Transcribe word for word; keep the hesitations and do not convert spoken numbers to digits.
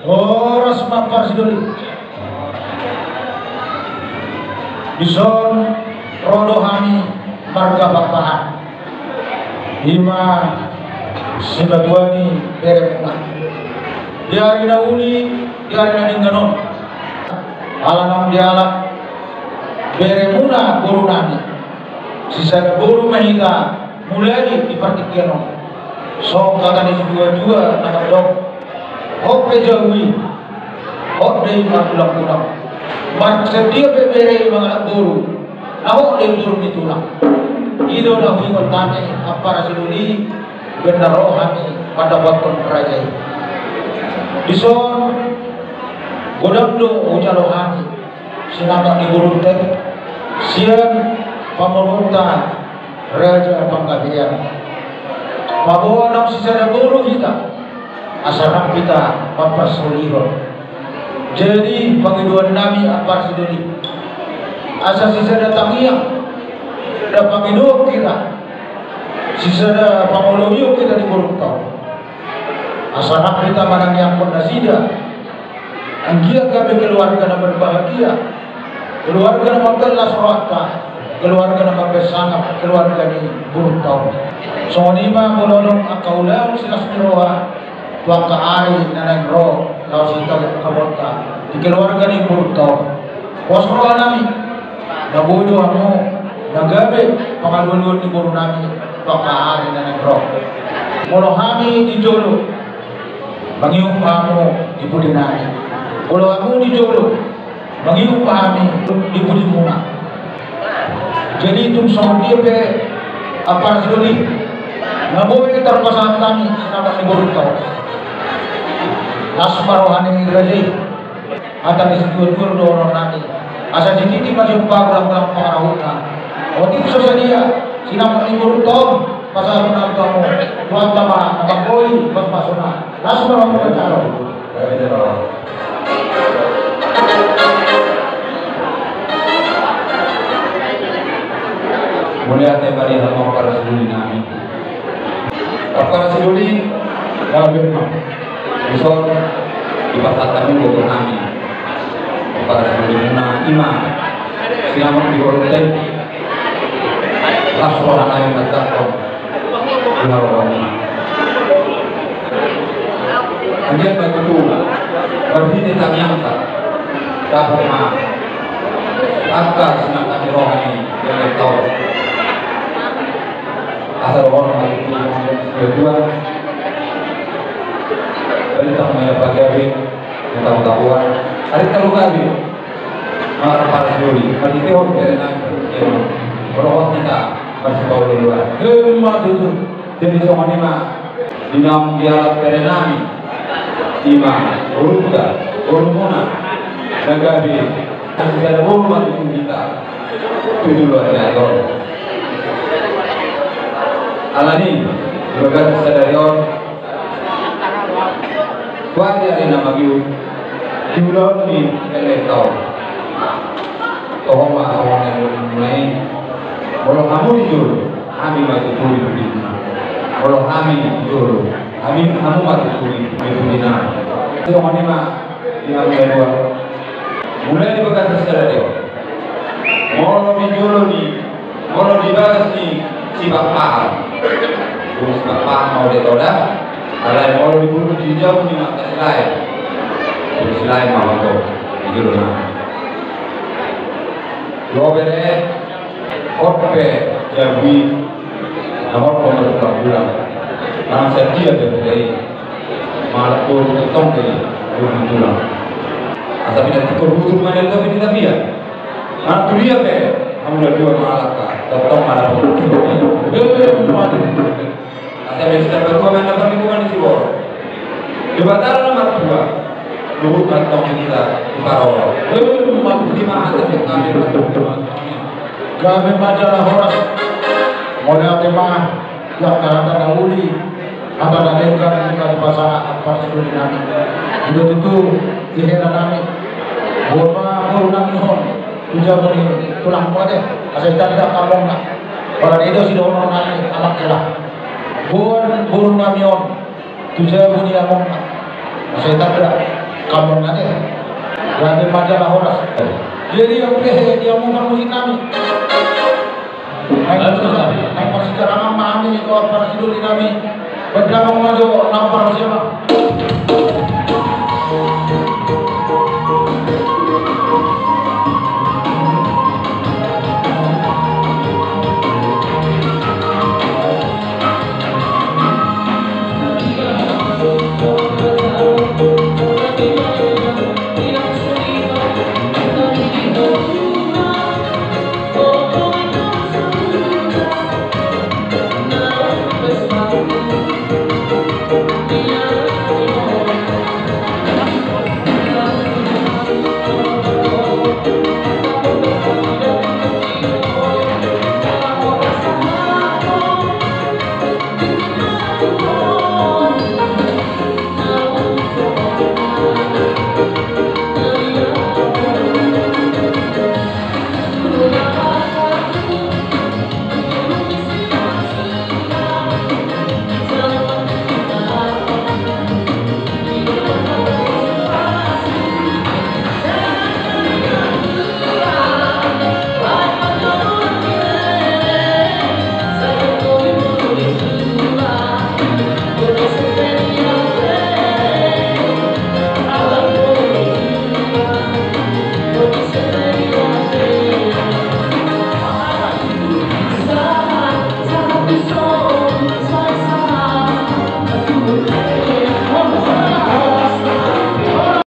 Horas ma parsidoli. Dison ro do hami marga Pakpahan. Ima simatua ni beremuna. Di ari na uli, di ari na denggan on. Ala naung dialap beremuna boru nami. Sisada boru ma hita mulai di partingkian on. Songon hata ni situa-tua na mandok. Hot pe jabu i, hot do i margulang-gulang. Marsadia pe bere i mangalap boru, na hot do i boru ni tulang. I do na huingot hami ampara sidoli, baen na ro hami mandapothon raja i. Dison godang do hujalo hami sinamot ni borunta sian pamoruonta Raja Panggabean. Paboa naung sisada boru hita, asa rap hita mamparsolihon. Jadi pangidoan nami ampara sidoli, asa sisada tangiang da pangidoan hita, sisada pangoloion hita di borunta on. Asa rap hita manangiangkon nasida. Anggiat gabe keluarga na berbahagia, keluarga na mambahen las rohanta, keluarga na mambahen sangap, keluarga ni borunta on. Songon i ma molo adong angka ulaon silas ni roha tu angka ari na naeng ro laos hita angka bonta di keluarga ni borunta on. Pos roha nami. Na boi do hamu na gabe pangalualuan ni boru nami tu angka ari na naeng ro. Molo hami di jolo, mangihut hamu di pudi nami. Molo hamu di jolo, mangihut hami di pudimuna. Jadi tung songon dia pe ampara sidoli, na boi tarpasahat hami sinamot ni borunta on. Las ma roha ni raja i. Hata ni situa-tua do dohonon nami. Asa sititi ma sian pagulang-gulang pangarahutna. Otik so sadia sinamot ni borunta on, pasahaton nami tu hamu. Tuhanta ma na manggoli pasupasu na. Las ma roha ni raja i. Mauliate ma di hamu ampara sidoli nami. Ampara sidoli, gabe ma. Dison, dipasahat hamu do tu hami ampara sidolimuna, ima sinamot ni borunta i. Las roha nami manjangkon di haroromuna. Anggiat ma tutu marhite tangiangta, dapot ma angka sinangkap ni roha ni lelengta on. Asa dohonon ma tutu situa-tua. Balintang ma ia pagabe, na tabo-taboan. Ari tabo gabe. Mala ampara sidoli, marhitehon bere nami partingkian on. Molo hot hita marsipaolo-oloan. Ima tutu. Jadi songon i ma di naung dialap bere nami. Ima borunta, borumuna. Na gabe sisada boru ma tutu hita tu joloan ni ari on. Alani di bagasan sadari on, tu ari-ari na mangihut di ulaon ni lelengta on. Toho ma songon na nidokmuna i. Molo hamu di jolo, hami ma tutu di pudimuna. Molo hami di jolo, hami, hamu ma tutu di pudinami. Songon i ma di hamu na dua. Mulai di bagasan sadari on. Molo di jolo ni, molo di bagas ni Sipakpahan. Dung Sipakpahan ma ode toda. Alai molo di bulu di jabu ni mata Silaen. Dung Silaen ma oto. Di jolo na. Dua bere. Hot pe jabu i. Na hot pe margulang-gulang. Manang sadia pe bere i. Mangalap boru tongtong do i boru ni tulang. Asa pinantikhon hujur ma nian dope di tapian. Manang tu dia pe hamu na dua mangalangka, tongtong ma dapot hujur. Asa besi na patua ma na parlinggoman ni siborok. Debata na martua. Luhut ma tongtong hita diparorot. Ima hata ni kami. Gabe ma jala horas. Mauliate ma. Ia hata na uli, hata na denggan, hata na dipasahat ampara sidoli nami. I do tutu di hela nami. Boha ma boru nami on tu jabu ni tulang, asa ditanda amongna. Pala i do sidohonon nami amang hela. Boan boru nami on tu jabu ni among. Sai tanda kamu nate. Jadi majalah horas. Jadi yang pe di among parmusik nami. Nai parsijarangan ma hami, ko parsidoli nami. Berdamang majo nau parsiama.